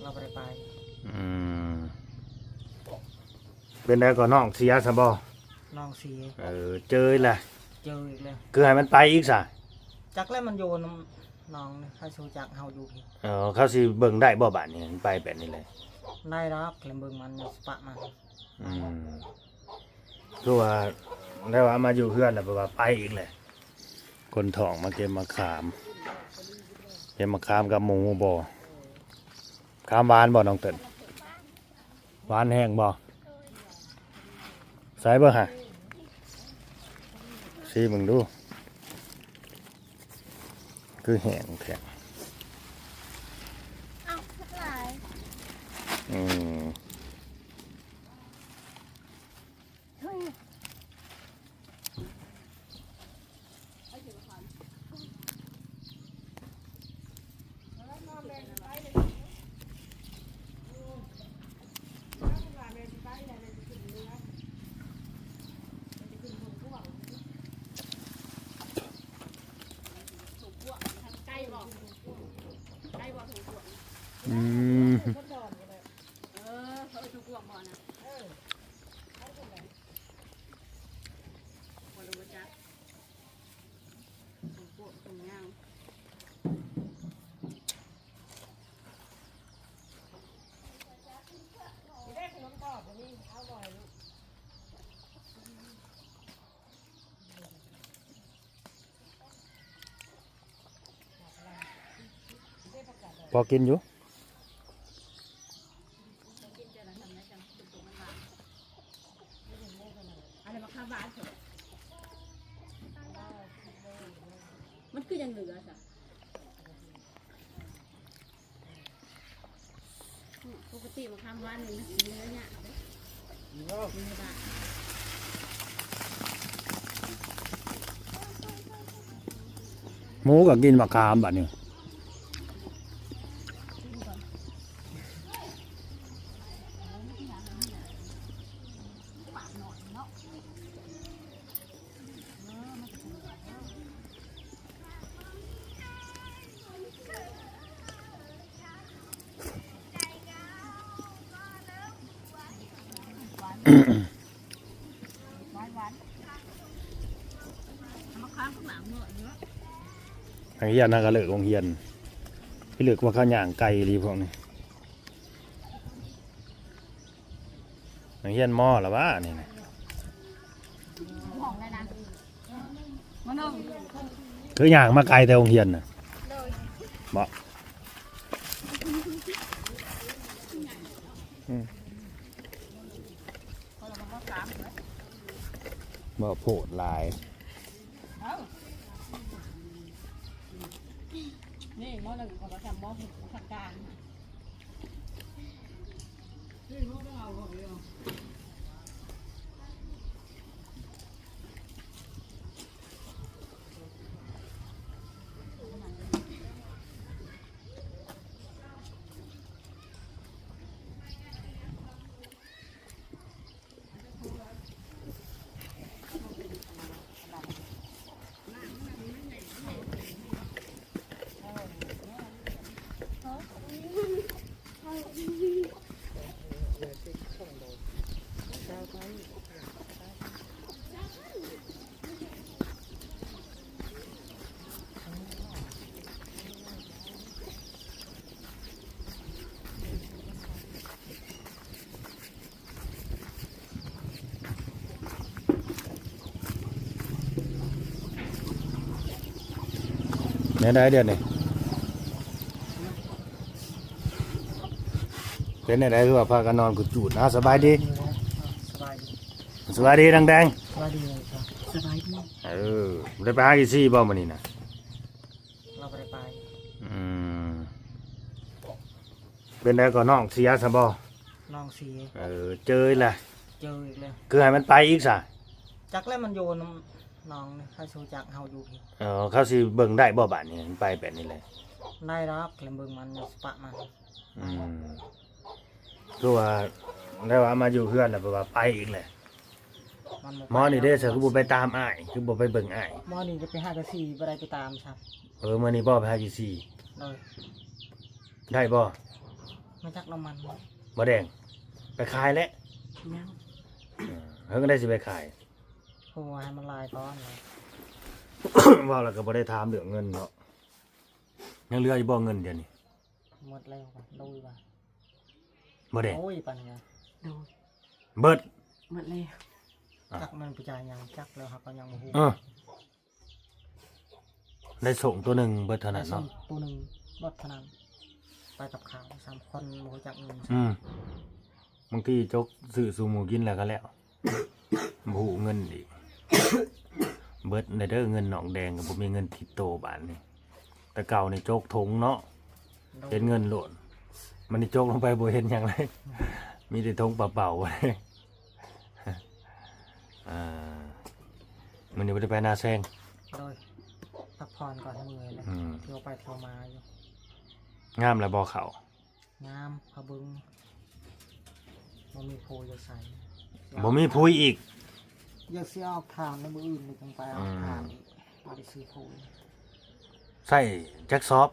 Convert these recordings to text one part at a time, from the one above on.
ລາວບໍ່ໄດ້ໄປ. ອືມ ເປັນໃດກໍນ້ອງເສຍຊະບໍ່? ນ້ອງເສຍ. ເອີ ເຈີອີກແລ້ວ. ເຈີອີກແລ້ວ. ຄືໃຫ້ມັນໄປອີກຊະ? ຈັກແລ້ວ ມັນຢູ່ນຳນ້ອງນີ້ ໃຜຊິຮູ້ຈັກເຮົາຢູ່ພີ້. ເອີ ເຂົາຊິເບິ່ງໄດ້ບໍ່ບາດນີ້ ມັນໄປແບບນີ້ແຫຼະ? ໄດ້ດອກ ແລ້ວເບິ່ງມັນ ປະມັນ. ອືມ ຄືວ່າ ແລ້ວວ່າມາຢູ່ເຮືອນແລ້ວ ແບບວ່າໄປອີກແຫຼະ. ຄົນທ້ອງມາເກັບໝາກຂາມ ເກັບໝາກຂາມກັບໝູບໍ່? ຂາມຫວານບໍ່ນ້ອງເຕີນ? ຫວານແຮງບໍ່? ໃສ່ເບິ່ງຫາ ຊີມເບິ່ງດູ ຄືແຫ້ງແທ້. ເອົາຫຼາຍ. ອືມ. ອືມ. ເອີ ເຂົາເອີ້ນຖົ່ວພວງບໍ່ນະ? ເອີ ເຂົາເອີ້ນຖົ່ວພວງນະ? ບໍ່ຮູ້ຈັກ. ຖົ່ວພວງ ຖົ່ວຍາວ. ພໍກິນຢູ່. ອັນນັ້ນໝາກຂາມຫວານ ມັນຄືຍັງເຫຼືອຊະ? ປົກກະຕິໝາກຂາມຫວານນີ້ມັນຊິເຫຼືອຍາກເດ້. ໝູກໍກິນໝາກຂາມບາດນີ້. ນັກຮຽນນະກະເລີກໂຮງຮຽນ ພິລຶກວ່າເຂົາຍ່າງໄກອີ່ຫຼີພວກນີ້. ນັກຮຽນ ມ ລະຫວານີ້ນະ? ຄືຍ່າງມາໄກແຕ່ໂຮງຮຽນນະ? ໂດຍ. ເບາະ ອືມ ເບາະໂພດຫຼາຍ. ນີ້ ມ ໜຶ່ງ ເຂົາກໍຈຳ ມ ຫົກ ທາງການ. ແນວໃດດຽວນີ້? ເປັນແນວໃດ ຄືວ່າພາກັນນອນກຸດຈູດ? ເອົາ ສະບາຍດີ. ສະບາຍດີ. ສະບາຍດີ ນາງແດງ. ສະບາຍດີ. ເອີ ບໍ່ໄດ້ໄປຫາອີຊີບໍ່ມື້ນີ້ນະ? ລາວບໍ່ໄດ້ໄປ. ອືມ ເປັນໃດກໍນ້ອງເສຍຊະບໍ່? ນ້ອງເສຍ. ເອີ ເຈີອີກແລ້ວ. ເຈີອີກແລ້ວ. ຄືໃຫ້ມັນໄປອີກຊະ? ຈັກແລ້ວ ມັນຢູ່ນຳນ້ອງນີ້ ໃຜຊິຮູ້ຈັກເຮົາຢູ່ພີ້. ເອີ ເຂົາຊິເບິ່ງໄດ້ບໍ່ບາດນີ້ ມັນໄປແບບນີ້ແຫຼະ? ໄດ້ດອກ ແລ້ວເບິ່ງມັນ ປະມັນ. ອືມ ຄືວ່າ ແລ້ວວ່າມາຢູ່ເຮືອນແລ້ວ ແບບວ່າໄປອີກແຫຼະ. ໝໍນີ້ເດ້ ຊະ ຄືບໍ່ໄປຕາມອ້າຍ ຄືບໍ່ໄປເບິ່ງອ້າຍ? ໝໍນີ້ຈະໄປຫາກະສີ ບໍ່ໄດ້ໄປຕາມຊ້ຳ. ເອີ ມື້ນີ້ບໍ່ໄປຫາກະສີ. ໂດຍ. ໄດ້ບໍ່? ມາຈັກນ້ຳມັນ ບໍ່ແດງ ໄປຂາຍແຫຼະ ຍັງ ເອີ ເຮີງໄດ້ຊິໄປຂາຍ ໂອ້ ໃຫ້ມັນຫຼາຍກ່ອນ ເວົ້າແລ້ວກໍບໍ່ໄດ້ຖາມເລື່ອງເງິນເນາະ ຍັງເຫຼືອຢູ່ບໍ່ເງິນດຽວນີ້ ໝົດແລ້ວ ໂດຍວ່າ ບໍ່ແດງ ໂອ້ຍ ປານນັ້ນ ໂດຍ ເບິດ ໝົດແລ້ວ ອ່ະ ຈັກມັນໄປຈ່າຍຫຍັງ ຈັກແລ້ວເຮົາກໍຍັງບໍ່ຮູ້ ເອີ ໄດ້ສົ່ງຕົວໜຶ່ງເບິດເທົ່ານັ້ນເນາະ ໄດ້ສົ່ງຕົວໜຶ່ງເບິດເທົ່ານັ້ນ ໄປກັບເຂົາສາມຄົນ ບໍ່ຮູ້ຈັກເງິນ ອືມ ບາງທີຈົກຊື້ສູ່ໝູ່ກິນແລ້ວກໍແລ້ວ ບໍ່ຮູ້ເງິນອີກ ເບິດແລ້ວເດີ ເງິນນ້ອງແດງກໍບໍ່ມີເງິນຕິດໂຕບາດນີ້ ແຕ່ເກົ່ານີ້ຈົກຖົງເນາະ ໂດຍ ເຫັນເງິນໂລດ ມັນນີ້ຈົກລົງໄປບໍ່ເຫັນຫຍັງເລີຍ ມີແຕ່ຖົງເປົ່າໆ ອ່າ ມື້ນີ້ບໍ່ໄດ້ໄປນາແຊງ ໂດຍ ພັກຜ່ອນກ່ອນ ເມື່ອຍແລ້ວ ອືມ ທ່ຽວໄປທ່ຽວມາຢູ່ ງາມແລ້ວບໍ່ເຂົ້າ ງາມ ພາເບິ່ງ ບໍ່ມີໂພຢູ່ໃສ ບໍ່ມີໂພອີກ ຢາກຊິອອກທານໃນມື້ອື່ນນີ້ ຈັ່ງໄປອອກທານ ອືມ ບໍ່ໄດ້ຊື້ໂພ ໃສ່ຈັກສອບ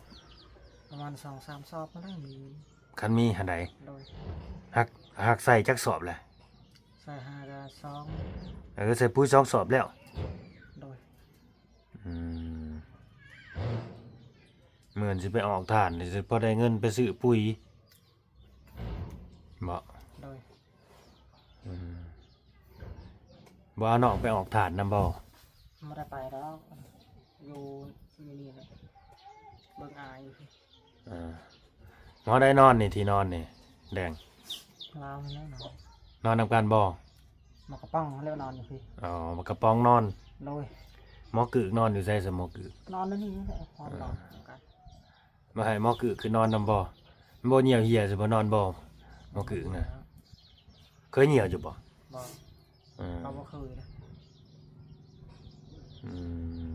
ປະມານສອງສາມສອບຫັ້ນແຫຼະ ມີ ຄັນມີຫັ້ນໃດ ໂດຍ ຫາກ ຫາກໃສ່ຈັກສອບແຫຼະ ໃສ່ຫາກະສອງ ເອີ ໃສ່ປຸ໋ຍສອງສອບແລ້ວ ໂດຍ ອືມ ເໝືອນຊິໄປອອກທານນີ້ ຊິພໍໄດ້ເງິນໄປຊື້ປຸ໋ຍບໍ? ໂດຍ ອືມ ບໍ່ເອົານ້ອງໄປອອກທານນຳບໍ? ບໍ່ໄດ້ໄປດອກ ຢູ່ ຢູ່ນີ້ແຫຼະ ເບິ່ງອາຢູ່ພີ້. ເອີ ໝໍໃດນອນນີ້ ທີ່ນອນນີ້ ແດງ? ລາວນີ້ແຫຼະນອນ. ນອນນຳກັນບໍ່? ໝໍກະປ໋ອງຫັ້ນແຫຼະນອນຢູ່ພີ້. ອໍ ໝໍກະປ໋ອງນອນ. ໂດຍ. ໝໍກຶກນອນຢູ່ໃສຊະ ໝໍກຶກ? ນອນໃນນີ້ແຫຼະ ນອນນຳກັນ. ບໍ່ໃຫ້ໝໍກຶກຂຶ້ນນອນນຳບໍ່? ມັນບໍ່ຍ່ຽວເຫື່ອຊະບໍ່ ນອນບໍ່? ໝໍກຶກນະ ເຄີຍຍ່ຽວຢູ່ບໍ່? ບໍ່. ເອີ ເຮົາບໍ່ເຄີຍເດ້. ອື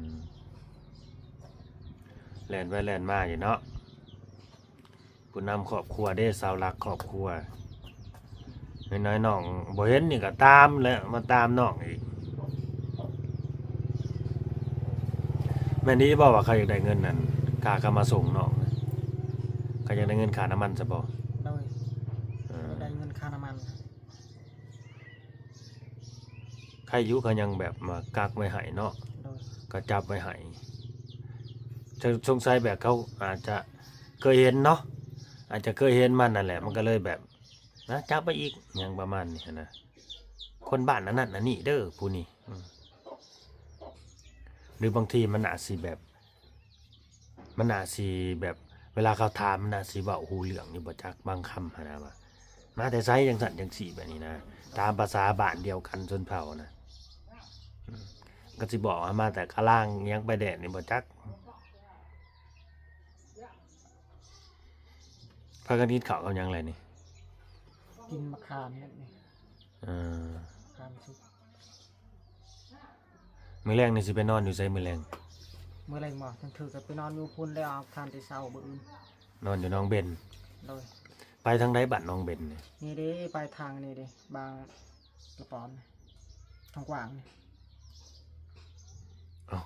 ມ ແລ່ນໄປແລ່ນມາຢູ່ເນາະ ຜູ້ນຳຄອບຄົວເດ້ ເສົາຫຼັກຄອບຄົວ. ນ້ອຍໆ ນ້ອງບໍ່ເຫັນນີ້ກໍຕາມແຫຼະ ມາຕາມນ້ອງອີກ. ແມ່ນອີ່ບໍ່ວ່າເຂົາຢາກໄດ້ເງິນນັ້ນ ຄ່າ ຄ່າມາສົ່ງນ້ອງນະ? ເຂົາຢາກໄດ້ເງິນຄ່ານ້ຳມັນຊະບໍ່? ໂດຍ. ເອີ ຢາກໄດ້ເງິນຄ່ານ້ຳມັນ. ໃຄຢູ່ ເຂົາຍັງແບບມາກັກໄວ້ໃຫ້ເນາະ. ໂດຍ. ກໍຈັບໄວ້ໃຫ້ ສ- ສົງໄສແບບເຂົາອາດຈະເຄີຍເຫັນເນາະ ອາດຈະເຄີຍເຫັນມັນນັ້ນແຫຼະ ມັນກໍເລີຍແບບ ນະ ຈັບໄວ້ອີກ ຫຍັງປະມານນີ້ຫັ້ນນະ ຄົນບ້ານອັນນັ້ນອັນນີ້ເດີຜູ້ນີ້. ອືມ ຫຼືບາງທີມັນອາດຊິແບບ ມັນອາດຊິແບບ ເວລາເຂົາຖາມ ມັນອາດຊິເວົ້າຮູ້ເລື່ອງຢູ່ບໍ່ຈັກ ບາງຄຳຫັ້ນນະ ວ່າມາແຕ່ໃສ ຈັ່ງຊັ້ນຈັ່ງຊີ້ ແບບນີ້ນະ ຕາມພາສາບ້ານດຽວກັນ ຊົນເຜົ່ານະ. ອືມ ກໍຊິບອກວ່າມາແຕ່ກະລາງຫຍັງ ໄປແດນນີ້ບໍ່ຈັກ. ພາກັນກິນເຂົ້າກັບຫຍັງແລະນີ້? ກິນໝາກຂາມນີ້. ເອີ ຂາມສຸກ. ມື້ແລງນີ້ຊິໄປນອນຢູ່ໃສມື້ແລງ? ມື້ແລງບໍ່? ຈັ່ງຖືກກໍໄປນອນຢູ່ພຸ້ນແລ້ວ ອອກທານແຕ່ເຊົ້າມື້ອື່ນ. ນອນຢູ່ໜອງເບັນ. ໂດຍ. ໄປທາງໃດບ້ານໜອງເບັນນີ້? ນີ້ເດ້ ໄປທາງນີ້ເດ້ ບາງກະປອມ ທາງກວ້າງນີ້. ເອົ້າ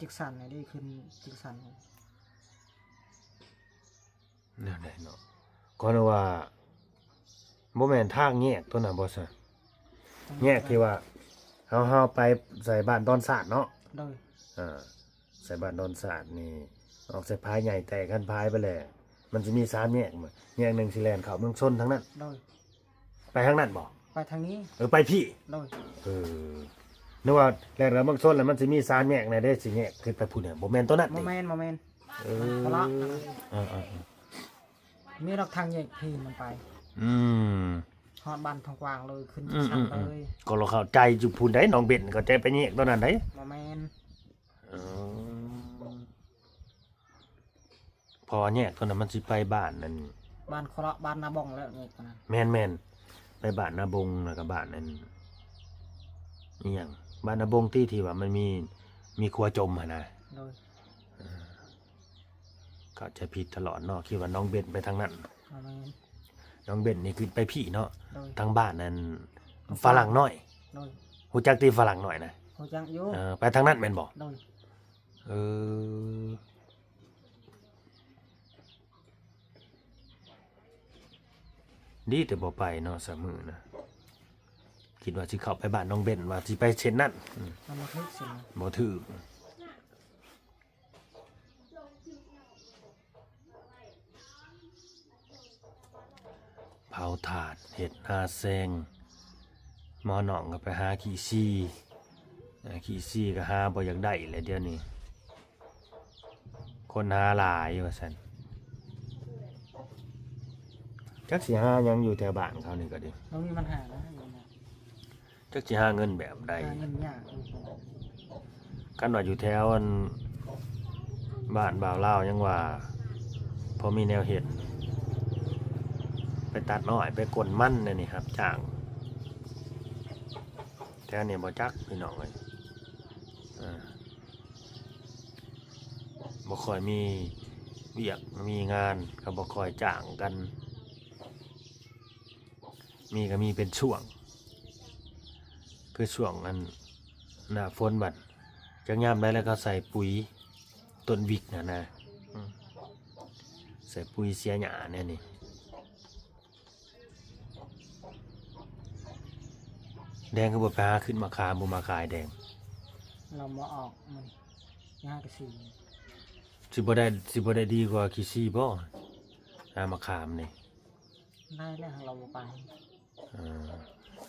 ຈັກສັນນີ້ເດ້ ຂຶ້ນຈັກສັນ. ແນວໃດເນາະ? ກໍນຶກວ່າ ບໍ່ແມ່ນທາງແຍກຕົວນັ້ນບໍ່ຊະ? ແຍກທີ່ວ່າເຮົາ ເຮົາໄປໃສ່ບ້ານດອນສາດເນາະ? ໂດຍ. ອ່າ ໃສ່ບ້ານດອນສາດນີ້ ອອກໃສ່ພາຍໃຫຍ່ ແຕ່ຄັນພາຍໄປແລ້ວ ມັນຊິມີສາມແຍກ ແຍກໜຶ່ງຊິແລ່ນເຂົ້າເມືອງຊົນທາງນັ້ນ. ໂດຍ. ໄປທາງນັ້ນບໍ່? ໄປທາງນີ້. ເອີ ໄປພີ້. ໂດຍ. ເອີ ນຶກວ່າແລ່ນເຂົ້າເມືອງຊົນແລ້ວມັນຊິມີສາມແຍກແນ່ເດ້ ຊິແຍກຂຶ້ນໄປພຸ້ນນະ ບໍ່ແມ່ນຕົວນັ້ນຕິ? ບໍ່ແມ່ນ ບໍ່ແມ່ນ. ເອີ ຄົນລະ ເອີໆໆ ມີດອກທາງແຍກພີ້ມັນໄປ. ອືມ ຮອດບ້ານທອງກວາງເລີຍ ຂຶ້ນ ອືມ ຊັ້ນເລີຍ. ອືມ ກໍລະເຂົ້າໃຈຢູ່ພຸ້ນໃດ ໜອງເບັນ ເຂົ້າໃຈໄປແຍກຕົວນັ້ນໃດ. ບໍ່ແມ່ນ. ເອີ ເພາະວ່າແຍກຕົວນັ້ນມັນຊິໄປບ້ານນັ້ນ ບ້ານຄົນລະ ບ້ານນາບົງແລ້ວແຍກຕົວນັ້ນ. ແມ່ນໆ ໄປບ້ານນາບົງ ແລ້ວກໍບ້ານອັນ ອີ່ຫຍັງ ບ້ານນາບົງຕິ ທີ່ວ່າມັນມີ ມີຂົວຈົມຫັ້ນນະ. ໂດຍ. ເອີ ເຂົ້າໃຈຜິດຕະຫຼອດເນາະ ຄິດວ່າໜອງເບັນໄປທາງນັ້ນ. ບໍ່ແມ່ນ. ໜອງເບັນນີ້ຂຶ້ນໄປພີ້ເນາະ. ໂດຍ. ທາງບ້ານນັ້ນຝຣັ່ງນ້ອຍ. ໂດຍ. ຮູ້ຈັກຕິຝຣັ່ງນ້ອຍນະ? ຮູ້ຈັກຢູ່. ເອີ ໄປທາງນັ້ນແມ່ນບໍ່? ໂດຍ. ເອີ ແ ດີແຕ່ບໍ່ໄປເນາະ ສາມມື້ນະ. ຄິດວ່າຊິເຂົ້າໄປບ້ານນ້ອງເບັນ ວ່າຊິໄປເສັ້ນນັ້ນ. ອືມ ມັນບໍ່ຖືກເສັ້ນ ບໍ່ຖືກ. ເຜົາຖ່ານ ເຮັດນາແຊງ ໝໍນ້ອງກໍໄປຫາຂີ້ຊີ. ເອີ ຂີ້ຊີກໍຫາບໍ່ຢາກໄດ້ແຫຼະດຽວນີ້. ຄົນຫາຫຼາຍວ່າຊັ້ນ. ຈັກຊິຫາຫຍັງຢູ່ແຖວບ້ານເຂົານີ້ກໍດີ. ບໍ່ມີບັນຫານະ ຢູ່ນະ. ຈັກຊິຫາເງິນແບບໃດ? ຫາເງິນຍາກຢູ່. ຄັນວ່າຢູ່ແຖວອັນບ້ານບ່າວລາວຍັງວ່າພໍມີແນວເຮັດ. ໄປຕັດອ້ອຍ ໄປກົນມັນແນວນີ້ ຮັບຈ້າງ. ແຖວນີ້ບໍ່ຈັກ ພີ່ນ້ອງເອີຍ. ເອີ ບໍ່ຄ່ອຍມີວຽກມີງານ ກໍບໍ່ຄ່ອຍຈ້າງກັນ. ມີກໍມີເປັນຊ່ວງ ຄືຊ່ວງອັນໜ້າຝົນ ບັດຈັກຍາມໃດແລ້ວກໍໃສ່ປຸຍຕົ້ນວິກຫັ້ນນະ. ອືມ ໃສ່ປຸຍເສຍຫຍ້າແນວນີ້. ແດງຄືບໍ່ໄປຫາຂຶ້ນມະຂາມ ບໍ່ມາຂາຍແດງ? ລາວບໍ່ອອກ ມັນຫາກະສີ. ຊິບໍ່ໄດ້ ຊິບໍ່ໄດ້ດີກວ່າຂີ້ຊີບໍ່? ຫາມະຂາມນີ້ ໄດ້ແລ້ວ ເຮົາບໍ່ໄປ. ເອີ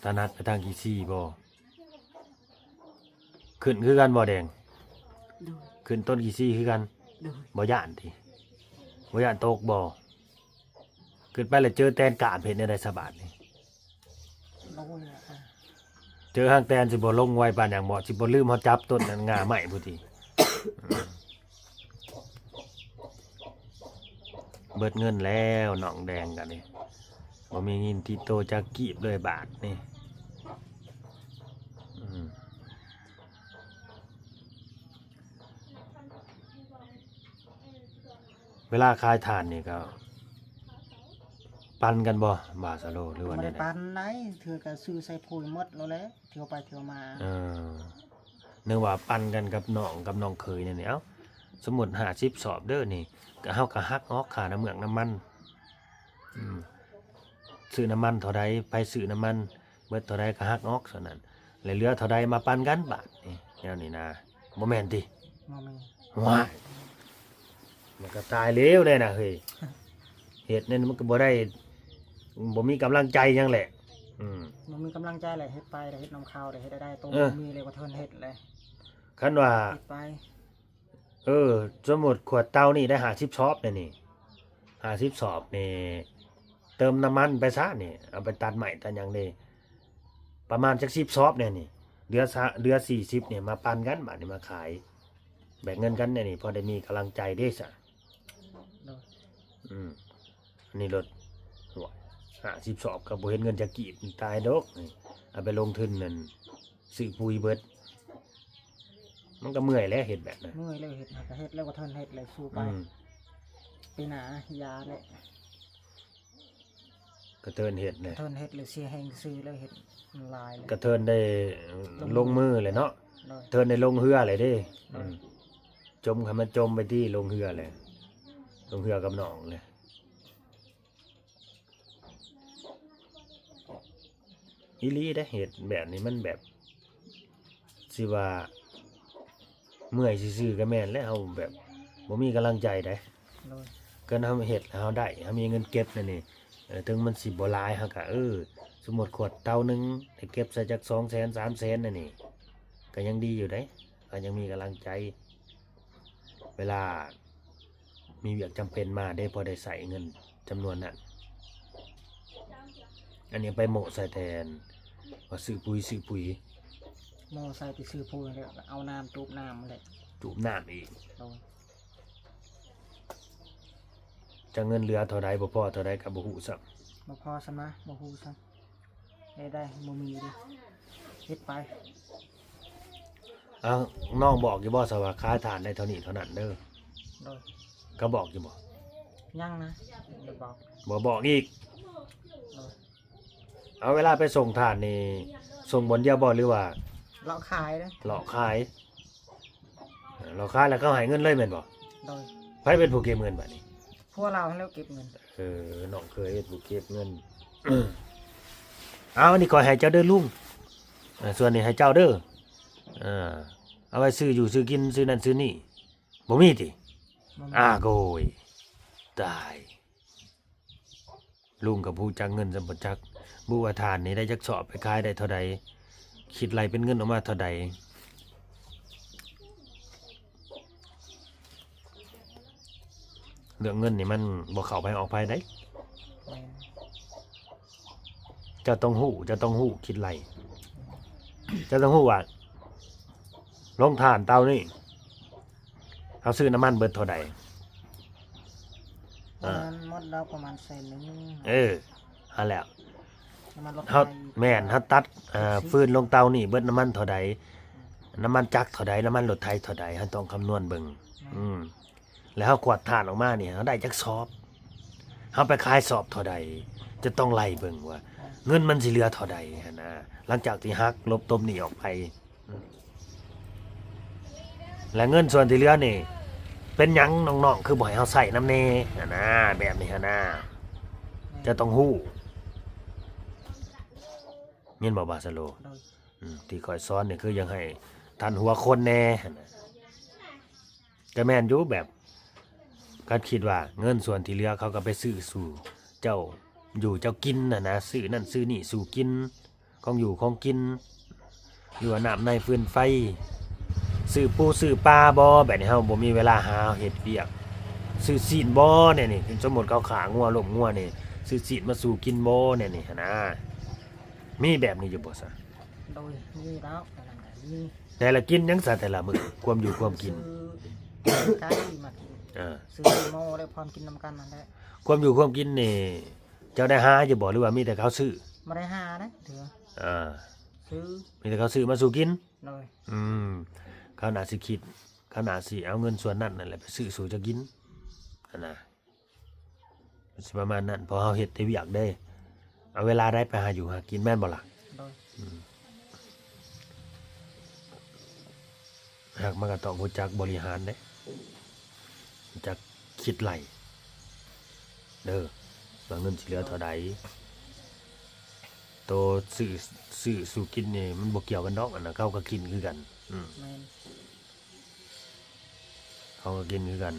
ຖະໜັດໄປທາງຂີ້ຊີບໍ່? ຂຶ້ນຄືກັນບໍ່ແດງ? ໂດຍ. ຂຶ້ນຕົ້ນຂີ້ຊີຄືກັນ? ໂດຍ. ບໍ່ຢ້ານຕິ? ບໍ່ຢ້ານຕົກບໍ່? ຂຶ້ນໄປແລ້ວເຈີແຕນກາບ ເຮັດແນວໃດສະບາດນີ້? ໂອ້ຍ ເຈີຫາງແຕນຊິບໍ່ລົງໄວປານຫຍັງບໍ່? ຊິບໍ່ລືມເຮົາຈັບຕົ້ນນັ້ນງ່າໄມ້ພຸ້ນຕິ? ເບິດເງິນແລ້ວນ້ອງແດງກໍນີ້ ບໍ່ມີເງິນຕິດໂຕຈັກກີບເລີຍບາດນີ້. ອືມ ເວລາຂາຍຖ່ານນີ້ກໍປັນກັນບໍ່ ບ່າວສາໂລ ຫຼືວ່າແນວໃດ? ບໍ່ໄດ້ປັນໃດ ເທື່ອກໍຊື້ໃສ່ໂພຍໝົດໂລດແຫຼະ ເທື່ອໄປເທື່ອມາ. ເອີ ນຶກວ່າປັນກັນກັບນ້ອງ ກັບນ້ອງເຂີຍແນວນີ້. ເອົ້າ ສົມມຸດຫ້າສິບສອບເດີນີ້ ກໍເຮົາກໍຫັກອອກຄ່ານ້ຳເມືອກນ້ຳມັນ. ອືມ ຊື້ນ້ຳມັນເທົ່າໃດ ໃຜຊື້ນ້ຳມັນເບິດເທົ່າໃດກໍຫັກອອກສ່ວນນັ້ນ ແລະເຫຼືອເທົ່າໃດມາປັນກັນບາດນີ້ ແນວນີ້ນະ. ບໍ່ແມ່ນຕິ? ບໍ່ແມ່ນ. ວ້າຍ ມັນກໍຕາຍເລວແດ່ນະເຮີ້ຍ. ເຮັດແນວນີ້ມັນກໍບໍ່ໄດ້ ບໍ່ມີກຳລັງໃຈຫຍັງແຫຼະ. ອືມ ບໍ່ມີກຳລັງໃຈແຫຼະ ເຮັດໄປແລ້ວເຮັດນຳເຂົາ ໄດ້ເຮັດໄດ້ໂຕ ເອີ ມີແລ້ວກໍເທີນເຮັດແຫຼະ. ຄັນວ່າ ເຮັດໄປ ເອີ ສົມມຸດຂວດເຕົານີ້ໄດ້ຫ້າສິບສອບແດ່ນີ້ ຫ້າສິບສອບນີ້ ເຕີມນ້ຳມັນໄປຊະນີ້ ເອົາໄປຕັດໄມ້ຕັດຫຍັງເດ້ ປະມານຈັກສິບສອບແດ່ນີ້ ເຫຼືອສາ ເຫຼືອສີ່ສິບນີ້ ມາປັນກັນ ບາດນີ້ມາຂາຍ ແບ່ງເງິນກັນແດ່ນີ້ ພໍໄດ້ມີກຳລັງໃຈເດ້ຊະ. ໂດຍ. ອືມ ອັນນີ້ລົດ ຫ້າສິບສອບກໍບໍ່ເຫັນເງິນຈັກກີບ ຕາຍດອກ. ເອົາໄປລົງທຶນນັ້ນ ຊື້ປຸຍເບິດ ມັນກໍເມື່ອຍແຫຼະເຮັດແບບນັ້ນ. ເມື່ອຍແລ້ວເຮັດ ຫາກະເຮັດແລ້ວກໍເທີນເຮັດແຫຼະ ສູ້ໄປ. ອືມ ປີໜ້າຢ່າແຫຼະ ກະເທີນເຮັດແຫຼະ ກະເທີນເຮັດແຫຼະ ເສຍແຮງຊື່ແລ້ວ ເຮັດມັນຫຼາຍແລ້ວ ກະເທີນໄດ້ລົງມືແຫຼະເນາະ. ໂດຍ. ເທີນໄດ້ລົງເຮືອແຫຼະເດ້. ໂດຍ. ອືມ ຈົມໃຫ້ມັນຈົມໄປຕິ ລົງເຮືອແຫຼະ ລົງເຮືອກັບນ້ອງແຫຼະ. ອີ່ຫຼີເດ້ ເຮັດແບບນີ້ມັນແບບ ຊິວ່າເມື່ອຍຊື່ໆກໍແມ່ນແຫຼະ ເຮົາແບບບໍ່ມີກຳລັງໃຈໃດ໋. ໂດຍ. ຄັນເຮົາເຮັດແລ້ວເຮົາໄດ້ ເຮົາມີເງິນເກັບແນວນີ້ ເອີ ເຖິງມັນຊິບໍ່ຫຼາຍ ເຮົາກໍ ເອີ ສົມມຸດຂວດເຕົາໜຶ່ງ ໄດ້ເກັບໃສ່ຈັກສອງແສນ ສາມແສນແນວນີ້ ກໍຍັງດີຢູ່ໃດ໋ ກໍຍັງມີກຳລັງໃຈ ເວລາ ມີວຽກຈຳເປັນມາເດ້ ພໍໄດ້ໃຊ້ເງິນຈຳນວນນັ້ນ. ອັນນີ້ໄປໂມ້ໃສ່ແຕ່ວ່າຊື້ປຸຍ ຊື້ປຸຍ ໂມ້ໃສ່ແຕ່ຊື້ປຸຍ ແລ້ວເອົານ້ຳ ຈູບນ້ຳແຫຼະ ຈູບນ້ຳອີກ. ໂດຍ. ຈະເງິນເຫຼືອເທົ່າໃດ ບໍ່ພໍເທົ່າໃດກໍບໍ່ຮູ້ຊ້ຳ. ບໍ່ພໍຊ້ຳນະ ບໍ່ຮູ້ຊ້ຳ. ເຮັດໄດ້ ບໍ່ມີເດ້ ເຮັດໄປ. ເອົ້າ ນ້ອງບອກຢູ່ບໍ່ຊະວ່າຂາຍຖ່ານໄດ້ເທົ່ານີ້ເທົ່ານັ້ນເດີ? ໂດຍ. ເຂົາບອກຢູ່ບໍ່? ຍັງນະ ບໍ່ບອກ. ບໍ່ບອກອີກ? ໂດຍ. ເອົາ ເວລາໄປສົ່ງຖ່ານນີ້ ສົ່ງບ່ອນດຽວບໍ່ ຫຼືວ່າເລາະຂາຍເດ້? ເລາະຂາຍ. ເອີ ເລາະຂາຍແລ້ວເຂົາໃຫ້ເງິນເລີຍແມ່ນບໍ່? ໂດຍ. ໃຜເປັນຜູ້ເກັບເງິນບາດນີ້? ຜົວລາວຫັ້ນແຫຼະເກັບເງິນ. ເອີ ນ້ອງເຂີຍເປັນຜູ້ເກັບເງິນ. ເອົາ ອັນນີ້ຂ້ອຍໃຫ້ເຈົ້າເດີລຸງ ເອີ ສ່ວນນີ້ໃຫ້ເຈົ້າເດີ ເອີ ເອົາໄວ້ຊື້ຢູ່ຊື້ກິນ ຊື້ນັ້ນຊື້ນີ້ ບໍ່ມີຕິ? ບໍ່ມີ. ອາໂກຍ ຕາຍ ລຸງກໍບໍ່ຮູ້ຈັກເງິນຊ້ຳບໍ່ຈັກ ບໍ່ວ່າຖ່ານນີ້ໄດ້ຈັກສອບ ໄປຂາຍໄດ້ເທົ່າໃດ ຄິດໄລ່ເປັນເງິນອອກມາເທົ່າໃດ. ເລື່ອງເງິນນີ້ມັນບໍ່ເຂົ້າໃຜອອກໃຜເດ້. ແມ່ນ. ເຈົ້າຕ້ອງຮູ້ ເຈົ້າຕ້ອງຮູ້ ຄິດໄລ່ ເຈົ້າຕ້ອງຮູ້ວ່າ ໂຮງຖ່ານເຕົານີ້ ເຮົາຊື້ນ້ຳມັນເບິດເທົ່າໃດ? ປະມານ ເອີ ໝົດແລ້ວປະມານແສນໜຶ່ງ. ເອີ ຫັ້ນແຫຼະ ນ້ຳມັນລົດໄຖ ເຮົາ ແມ່ນ ເຮົາຕັດ ເອີ ເປັນສິບ ຟືນລົງເຕົານີ້ເບິດນ້ຳມັນເທົ່າໃດ? ອືມ ນ້ຳມັນຈັກເທົ່າໃດ? ນ້ຳມັນລົດໄຖເທົ່າໃດ? ເຮົາຕ້ອງຄຳນວນເບິ່ງ. ແມ່ນ. ອືມ ແລ້ວເຮົາກວດຖ່ານອອກມານີ້ ເຮົາໄດ້ຈັກສອບ? ເຮົາໄປຂາຍສອບເທົ່າໃດ? ຈະຕ້ອງໄລ່ເບິ່ງວ່າ ແມ່ນ ເງິນມັນຊິເຫຼືອເທົ່າໃດຫັ້ນນະ ຫຼັງຈາກທີ່ຫັກລົບຕົບໜີ້ອອກໄປ. ແລະ ເງິນສ່ວນທີ່ເຫຼືອນີ້ ເປັນຫຍັງນ້ອງໆ ຄືບໍ່ໃຫ້ເຮົາໃຊ້ນຳແດ່ຫັ້ນນະ ແບບນີ້ຫັ້ນນະ ເຈົ້າຕ້ອງຮູ້ ແມ່ນບໍ່ ບາສະໂລ? ໂດຍ. ອືມ ທີ່ຂ້ອຍສອນນີ້ ຄືຢາກໃຫ້ທັນຫົວຄົນແດ່ຫັ້ນນະ. ກໍແມ່ນຢູ່ ແບບ ຄັນຄິດວ່າເງິນສ່ວນທີ່ເຫຼືອ ເຂົາກໍໄປຊື້ສູ່ເຈົ້າຢູ່ເຈົ້າກິນຫັ້ນນະ ຊື້ນັ້ນຊື້ນີ້ສູ່ກິນ ຂອງຢູ່ຂອງກິນ ຫຼືວ່ານ້ຳໃນຟືນໄຟ ຊື້ປູຊື້ປາບໍ? ແບບນີ້ເຮົາບໍ່ມີເວລາຫາເຮັດວຽກ ຊື້ຊີ້ນບໍ? ແນວນີ້ ສົມມຸດເຂົາຂ້າງົວ ລົ້ມງົວນີ້ ຊື້ຊີ້ນມາສູ່ກິນບໍ? ແນວນີ້ຫັ້ນນະ ມີແບບນີ້ຢູ່ບໍ່ຊະ? ໂດຍ ມີແລ້ວ ອັນນັ້ນກໍມີ. ແຕ່ລະກິນຫຍັງຊະແຕ່ລະມື້? ຄວາມຢູ່ຄວາມກິນ ຊື້ໄກ່ມາກິນ ເອີ ຊື້ໝໍ ແລ້ວພ້ອມກິນນຳກັນນັ້ນແຫຼະ. ຄວາມຢູ່ຄວາມກິນນີ້ ເຈົ້າໄດ້ຫາຢູ່ບໍ່ ຫຼືວ່າມີແຕ່ເຂົາຊື້? ບໍ່ໄດ້ຫາເດ້ເທື່ອ. ເອີ ຊື້ ມີແຕ່ເຂົາຊື້ມາສູ່ກິນ. ໂດຍ. ອືມ ເຂົາໜ້າຊິຄິດ ເຂົາໜ້າຊິເອົາເງິນສ່ວນນັ້ນນັ້ນແຫຼະ ໄປຊື້ສູ່ເຈົ້າກິນຫັ້ນນະ. ມັນຊິປະມານນັ້ນ ເພາະເຮົາເຮັດແຕ່ວຽກເດ້ ເອົາເວລາໃດໄປຫາຢູ່ຫາກິນ ແມ່ນບໍ່ລະ? ໂດຍ. ອືມ ຫາກມັນກໍຕ້ອງຮູ້ຈັກບໍລິຫານເດ້ ຮູ້ຈັກຄິດໄລ່ເດີ ວ່າເງິນຊິເຫຼືອເທົ່າໃດ ໂຕຊື້ ຊື້ສູ່ກິນນີ້ມັນບໍ່ກ່ຽວກັນດອກ ອັນນັ້ນເຂົາກໍກິນຄືກັນ. ອືມ ແມ່ນ. ເຂົາກໍກິນຄືກັນ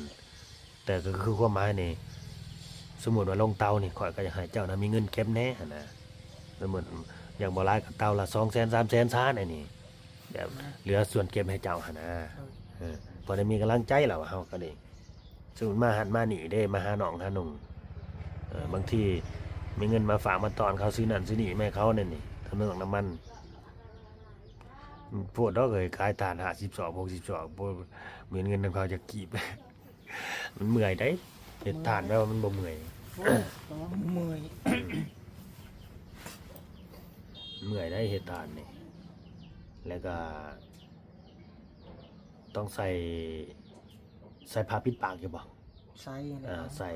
ແຕ່ກໍຄືຄວາມໝາຍນີ້ ສົມມຸດວ່າລົງເຕົານີ້ ຂ້ອຍກໍຢາກໃຫ້ເຈົ້ານະມີເງິນເກັບແດ່ຫັ້ນນະ. ສົມມຸດຢ່າງບໍ່ຫຼາຍກໍເຕົາລະສອງແສນ ສາມແສນຊາແນວນີ້ ແບບເຫຼືອສ່ວນເກັບໃຫ້ເຈົ້າຫັ້ນນະ. ເອີ ພໍໄດ້ມີກຳລັງໃຈແລ້ວ ເຮົາກໍໄດ້ ສົມມຸດມາຫັ້ນມານີ້ເດ້ ມາຫານ້ອງຫານຸ່ງ ເອີ ບາງທີມີເງິນມາຝາກມາຕ້ອນເຂົາ ຊື້ນັ້ນຊື້ນີ້ມາໃຫ້ເຂົາແນວນີ້ ທຳນອງນ້ຳມັນ. ໂພດດອກເອີຍ ຂາຍຖ່ານຫ້າສິບສອບ ຫົກສິບສອບ ບໍ່ມີເງິນນຳເຂົາຈັກກີບ. ມັນເມື່ອຍເດ້ ເຮັດຖ່ານແບບວ່າມັນບໍ່ເມື່ອຍ. ໂອ້ຍ ແຕ່ວ່າມັນເມື່ອຍ ເມື່ອຍໄດ໋ເຮັດຖ່ານນີ້ ແລ້ວກໍຕ້ອງໃສ່ ໃສ່ຜ້າປິດປາກຢູ່ບໍ່? ໃສ່ແລ້ວ ເອີ ໃສ່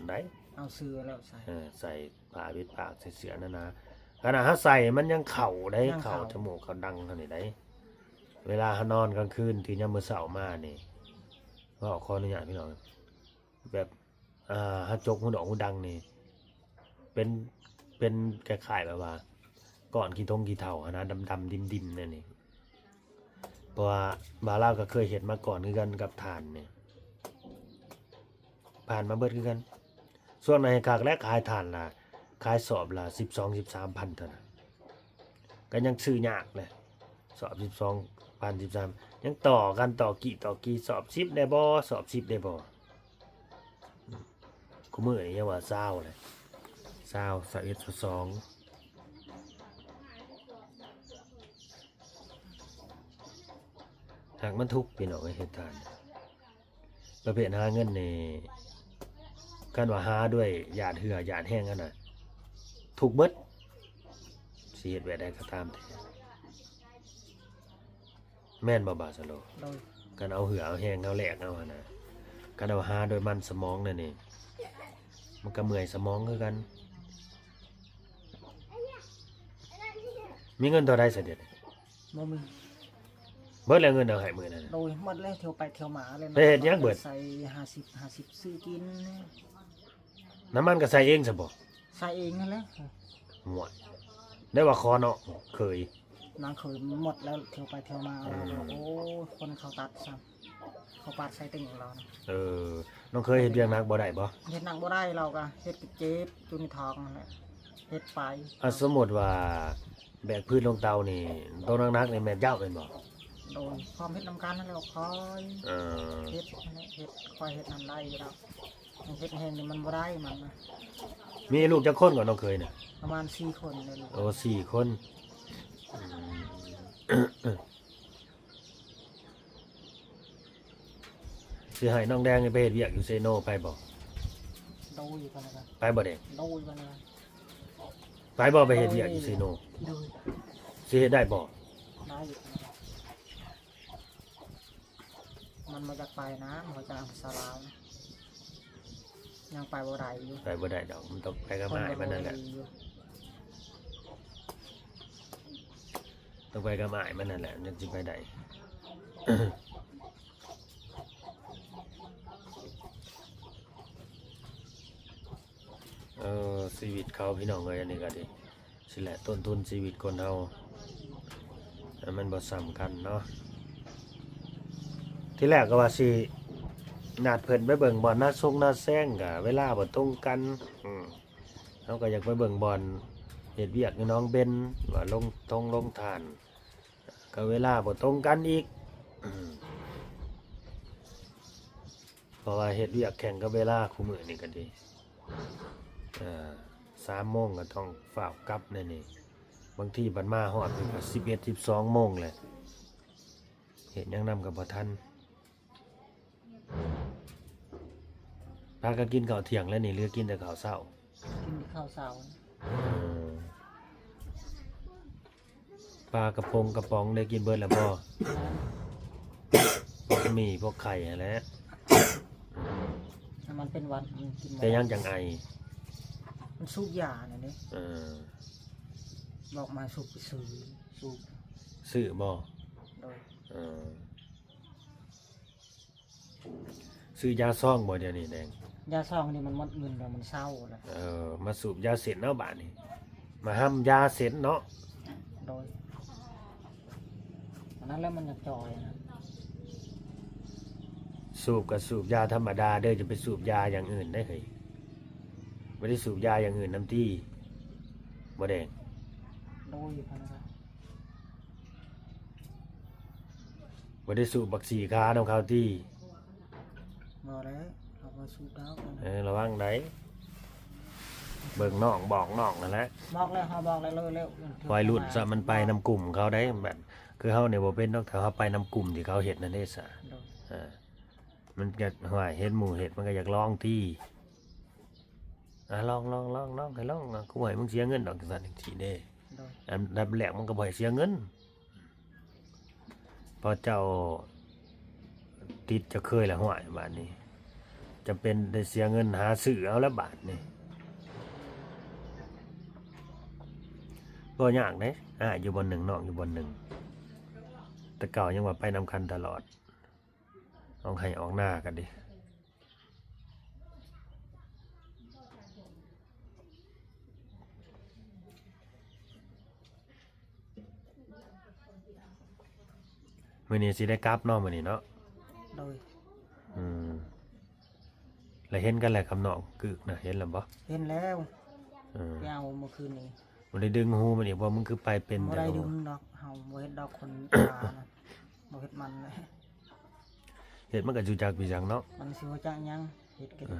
ໄດ້ ເອົາເສື້ອແລ້ວໃສ່ ເອີ ໃສ່ຜ້າປິດປາກ ໃສ່ເສື້ອໜາໆ ຂະໜາດເຮົາໃສ່ມັນຍັງເຂົ້າໄດ໋ ຍັງເຂົ້າ ເຂົ້າຈະມູກເຂົ້າດັງເຮົານີ້ໄດ໋. ເວລາເຮົານອນກາງຄືນ ຕື່ນຍາມມື້ເຊົ້າມານີ້ ເວົ້າຂໍອະນຸຍາດພີ່ນ້ອງ ແບບ ອ່າ ເຮົາຈົກຫູດອກຫູດັງນີ້ ເປັນ ເປັນຄ້າຍໆແບບວ່າກ້ອນຂີ້ຕົງຂີ້ເຖົ້າຫັ້ນນະ ດຳໆ ດິ້ມໆ ແນວນີ້. ເພາະວ່າບ່າວລາວກໍເຄີຍເຮັດມາກ່ອນຄືກັນກັບຖ່ານນີ້ ຜ່ານມາເບິດຄືກັນ. ຊ່ວງນັ້ນແຮ່ງຄັກແຫຼະ ຂາຍຖ່ານລະ ຂາຍສອບລະສິບສອງ ສິບສາມພັນເທົ່ານັ້ນ ກໍຍັງຊື້ຍາກແຫຼະ ສອບສິບສອງພັນ ສິບສາມ ຍັງຕໍ່ກັນ ຕໍ່ກີ່ຕໍ່ກີ່ ສອບສິບໄດ້ບໍ່ ສອບສິບໄດ້ບໍ່. ຄູ່ມື້ນີ້ຍັງວ່າຊາວແຫຼະ ຊາວ ຊາວເອັດ ຊາວສອງ ຫາກມັນທຸກ ພີ່ນ້ອງເອີຍ ເຮັດທ່ານ ປະເພດຫາເງິນນີ້ ຄັນວ່າຫາດ້ວຍຢາດເຫື່ອຢາດແຮງຫັ້ນນະ ທຸກເບິດ ຊິເຮັດແບບໃດກໍຕາມແຕ່. ແມ່ນບໍ່ ບາສະໂລ? ໂດຍ. ຄັນເອົາເຫື່ອເອົາແຮງເຮົາແລກເອົາຫັ້ນນະ ຄັນເຮົາຫາໂດຍມັນສະໝອງແນວນີ້ ມັນກໍເມື່ອຍສະໝອງຄືກັນ. ມີເງິນເທົ່າໃດຊະດຽວນີ້? ບໍ່ມີ. ເບິດແລ້ວເງິນເອົາໃຫ້ມື້ນັ້ນ? ໂດຍ ໝົດແລ້ວ ທ່ຽວໄປທ່ຽວມາແລ້ວ. ໄປເຮັດຫຍັງເບິດ? ໃສ່ຫ້າສິບ ຫ້າສິບ ຊື້ກິນ. ນ້ຳມັນກໍໃສ່ເອງຊະບໍ່? ໃສ່ເອງຫັ້ນແຫຼະ. ໂອ້ຍ ໄດ້ວ່າຂໍເນາະເຄີຍ ນາງເຄີຍໝົດແລ້ວ ທ່ຽວໄປທ່ຽວມາ ເອີ ລາວກໍ ໂອ້ຍ ຄົນເຂົາຕັດຊ້ຳ ເຂົາປາດໃສ່ເຕັງລາວນະ. ເອີ ນ້ອງເຄີຍເຮັດວຽກໜັກບໍ່ໄດ້ບໍ່? ເຮັດໜັກບໍ່ໄດ້ ລາວກໍເຮັດເຈັບຢູ່ໃນທ້ອງຫັ້ນແຫຼະ ເຮັດໄປ. ອ່າ ສົມມຸດວ່າແບກພື້ນລົງເຕົານີ້ ໂຕໜັກໆນີ້ແມ່ນເຈົ້າແມ່ນບໍ່? ໂດຍ ພ້ອມເຮັດນຳກັນຫັ້ນແຫຼະ ຄ່ອຍ ເອີ ເຮັດຫັ້ນແຫຼະ ເຮັດ ຄ່ອຍເຮັດຫັ້ນໄດ້ຢູ່ດອກ. ເຮັດແຮງນີ້ມັນບໍ່ໄດ້ມັນນະ. ມີລູກຈັກຄົນກໍນ້ອງເຄີຍນະ? ປະມານສີ່ຄົນແຫຼະລູກ. ໂອ້ ສີ່ຄົນ. ອືມ ຊິໃຫ້ນ້ອງແດງນີ້ໄປເຮັດວຽກຢູ່ເຊໂນ ໄປບໍ່? ໂດຍ ໄປນະ ໄປບໍ່ເດ? ໂດຍ ໄປນະ. ໄປບໍ່ ໄປເຮັດວຽກຢູ່ເຊໂນ? ໂດຍ. ຊິເຮັດໄດ້ບໍ່? ໄດ້. ມັນບໍ່ຢາກໄປນະ ບໍ່ຢາກເອົາສາວລາວນະ ຍັງໄປບໍ່ໄດ້ຢູ່. ໄປບໍ່ໄດ້ດອກ ມັນຕ້ອງໄປກັບອ້າຍມັນນັ້ນແຫຼະ ຄົນມັນບໍ່ດີຢູ່ ຕ້ອງໄປກັບອ້າຍມັນນັ້ນແຫຼະ ມັນຈຶ່ງຊິໄປໄດ້. ເອີ ຊີວິດເຂົາພີ່ນ້ອງເອີຍ ອັນນີ້ກໍດີ ຊີ້ແຫຼະ ຕົ້ນທຶນຊີວິດຄົນເຮົາ ມັນບໍ່ສ່ຳກັນເນາະ. ທີແລກກໍວ່າຊິນັດເພິ່ນໄປເບິ່ງບ່ອນນາຊົງນາແຊງ ກໍເວລາບໍ່ຕົງກັນ ອືມ ເຮົາກໍຢາກໄປເບິ່ງບ່ອນເຮັດວຽກຢູ່ໜອງເບັນ ວ່າລົງທົງລົງທ່ານ ກໍເວລາບໍ່ຕົງກັນອີກ ອືມ ເພາະວ່າເຮັດວຽກແຂ່ງກັບເວລາຄູ່ມື້ນີ້ກໍດີ ເອີ ສາມໂມງກໍຕ້ອງຟ້າວກັບແນວນີ້ ບາງທີບັດມາຮອດນີ້ກໍສິບເອັດ ສິບສອງໂມງແຫຼະ ເຮັດຫຍັງນຳກໍບໍ່ທັນ. ພາກັນກິນເຂົ້າທ່ຽງແລ້ວນີ້ ຫຼືກິນແຕ່ເຂົ້າເຊົ້າ? ກິນແຕ່ເຂົ້າເຊົ້າ. ເອີ ປາກະພົງກະປ໋ອງໄດ້ກິນເບິດແລ້ວບໍ່? ພວກໝີ່ພວກໄຂ່ຫັ້ນແຫຼະ ມັນເປັນຫວັດ ມັນກິນບໍ່ໄດ້. ເປັນຫຍັງຈັ່ງໄອ? ມັນສູບຢານັ້ນເດ້. ເອີ ບອກມາສູບໄປຊື້ ສູບ ຊື້ບໍ່? ໂດຍ. ເອີ ຊື້ຢາຊອງບໍ່ດຽວນີ້ແດງ? ຢາຊອງນີ້ມັນໝົດເງິນແລ້ວ ມັນເຊົາແລ້ວ. ເອີ ມາສູບຢາເສັ້ນເນາະບາດນີ້ ມາຫ້ຳຢາເສັ້ນເນາະ. ໂດຍ ອັນນັ້ນແຫຼະມັນຢາກຈ່ອຍນະ. ສູບກໍສູບຢາທຳມະດາເດີ ຢ່າໄປສູບຢາຢ່າງອື່ນເດ້ເຮີ້ຍ ບໍ່ໄດ້ສູບຢາຢ່າງອື່ນນຳຕິ ບໍ່ແດງ? ໂດຍ ບໍ່ໄດ້ສູບບັກສີຂານຳເຂົາຕິ? ບໍ່ແລ້ວ ເຮົາບໍ່ສູບດອກ. ເອີ ລະວັງໄດ໋ ເບິ່ງນ້ອງ ບອກນ້ອງຫັ້ນແຫຼະ. ບອກແລ້ວ ເຮົາບອກແລ້ວ ເລີກໆ ໄວລຸ້ນຊະ ມັນໄປນຳກຸ່ມເຂົາໄດ໋ ແບບຄືເຮົານີ້ບໍ່ເປັນດອກ ຖ້າເຮົາໄປນຳກຸ່ມທີ່ເຂົາເຮັດນັ້ນເດ້ຊະ. ໂດຍ ເອີ ມັນກໍ ຫ້ວຍ ເຫັນໝູ່ເຮັດ ມັນກໍຢາກລອງຕິ. ອ່າ ລອງ ລອງ ລອງ ລອງ ໃຫ້ລອງ ອ່າ ກູບໍ່ໃຫ້ມຶງເສຍເງິນດອກ ຈັ່ງຊັ້ນຈັ່ງຊີ້ເດ້. ໂດຍ ອັນດັບແລກມັນກໍບໍ່ໃຫ້ເສຍເງິນ ເພາະເຈົ້າຕິດ ເຈົ້າເຄີຍແລ້ວ ຫ້ວຍ ບາດນີ້ຈຳເປັນໄດ້ເສຍເງິນຫາຊື້ເອົາແລ້ວບາດນີ້. ບໍ່ຍາກເດ້ ອ້າຍຢູ່ບ່ອນໜຶ່ງ ນ້ອງຢູ່ບ່ອນໜຶ່ງ ແຕ່ເກົ່າຍັງວ່າໄປນຳກັນຕະຫຼອດ. ອອກໄຮ່ອອກນາກັນເດ້. ມື້ນີ້ຊິໄດ້ກັບເນາະ ມື້ນີ້ເນາະ. ໂດຍ ອືມ ແລ້ວເຫັນກັນແລ້ວກັບນ້ອງກຶກນະ ເຫັນແລ້ວບໍ່? ເຫັນແລ້ວ. ເອີ ໄປເອົາມື້ຄືນນີ້ ບໍ່ໄດ້ດຶງຫູມັນອີກບໍ່? ມຶງຄືໄປເປັນແທ້? ບໍ່ໄດ້ດຶງດອກ ເຮົາບໍ່ເຮັດດອກຄົນ ບໍ່ເຮັດມັນເລີຍ. ເຮັດມັນກໍຮູ້ຈັກພີ່ຈັກເນາະ ມັນຊິຮູ້ຈັກຫຍັງ ເຮັດກໍ ເອີ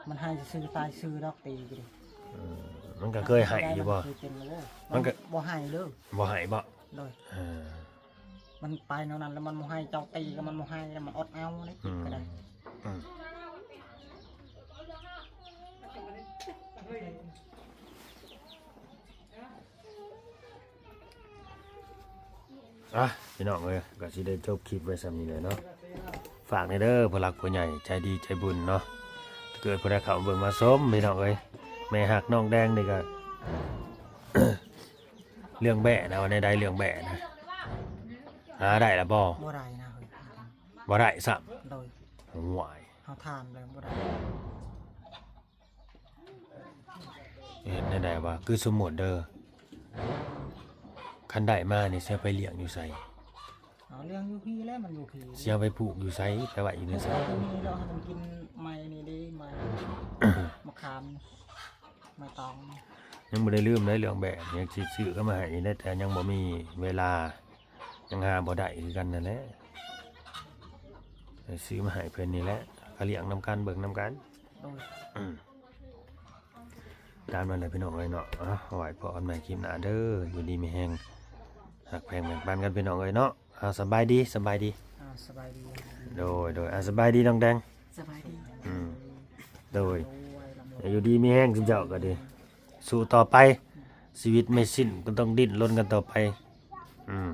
ມັນໃຫ້ຊື່ຕາຍຊື່ດອກ ຕີກໍດີ. ເອີ ມັນກໍເຄີຍໃຫ້ຢູ່ບໍ່? ມັນກໍບໍ່ໃຫ້ເດີ. ບໍ່ໃຫ້ບໍ່? ໂດຍ ເອີ ມັນໄປແນວນັ້ນແລ້ວ ມັນບໍ່ໃຫ້ ເຈົ້າຕີກໍມັນບໍ່ໃຫ້ ແລ້ວມັນອົດເອົາເດ້ ອືມ ກໍໄດ້ ອືມ. ອ່ະ ພີ່ນ້ອງເອີຍ ກໍຊິໄດ້ຈົບຄລິບໄວ້ສ່ຳນີ້ແຫຼະເນາະ. ຝາກແດ່ເດີ ຜູ້ຫຼັກຜູ້ໃຫຍ່ໃຈດີໃຈບຸນເນາະ ຖ້າເກີດຜູ້ໃດເຂົ້າມາເບິ່ງມາຊົມ ພີ່ນ້ອງເອີຍ ແມ່ຮັກນ້ອງແດງນີ້ກໍ ເລື່ອງແບ້ນະ ວ່າແນວໃດ ເລື່ອງແບ້ນະ ຫາໄດ້ລະບໍ່? ບໍ່ໄດ້ນະເຮີ້ຍ. ບໍ່ໄດ້ຊ້ຳ? ໂດຍ. ໂອ້ຍ ເຮົາຖາມແລ້ວບໍ່ໄດ້. ເຮັດແນວໃດວະ? ຄືສົມມຸດເດີ ຄັນໄດ້ມານີ້ຊິເອົາໄປລ້ຽງຢູ່ໃສ? ເອົາລ້ຽງຢູ່ພີ້ແຫຼະ ມັນຢູ່ພີ້ ຊິເອົາໄປຜູກຢູ່ໃສ? ໄປໄວ້ຢູ່ໃນໃສ? ມັນມີແລ້ວ ໃຫ້ມັນກິນໄມ້ນີ້ເດ້ ໄມ້ ມະຂາມ ໄມ້ຕອງ. ຍັງບໍ່ໄດ້ລືມເດ້ເລື່ອງແບກ ຍັງຊິຊື້ເຂົ້າມາໃຫ້ນີ້ແຫຼະ ແຕ່ຍັງບໍ່ມີເວລາ ຍັງຫາບໍ່ໄດ້ຄືກັນນັ້ນແຫຼະ ໄດ້ຊື້ມາໃຫ້ເພິ່ນນີ້ແຫຼະ ກະລ້ຽງນຳກັນ ເບິ່ງນຳກັນ. ໂດຍ ອືມ ຕາມນັ້ນແຫຼະພີ່ນ້ອງເອີຍເນາະ. ເອົາ ໄວ້ພໍ້ກັນໃໝ່ຄລິບໜ້າເດີ ຢູ່ດີມີແຮງ ຮັກແພງແບ່ງປັນກັນພີ່ນ້ອງເອີຍເນາະ. ເອົາ ສະບາຍດີ ສະບາຍດີ. ເອົາ ສະບາຍດີ. ໂດຍ ໂດຍ. ເອົາ ສະບາຍດີນ້ອງແດງ. ສະບາຍດີ. ອືມ ໂດຍ. ໂດຍ ຢູ່ດີມີແຮງຊຸມເຈົ້າກໍດີ ສູ້ຕໍ່ໄປ ຊີວິດໄມ່ສິ້ນກໍຕ້ອງດີ້ນລົນກັນຕໍ່ໄປ. ອືມ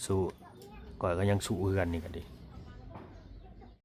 ສູ້ ຂ້ອຍກໍຍັງສູ້ເຮືອນນີ້ກໍດີ.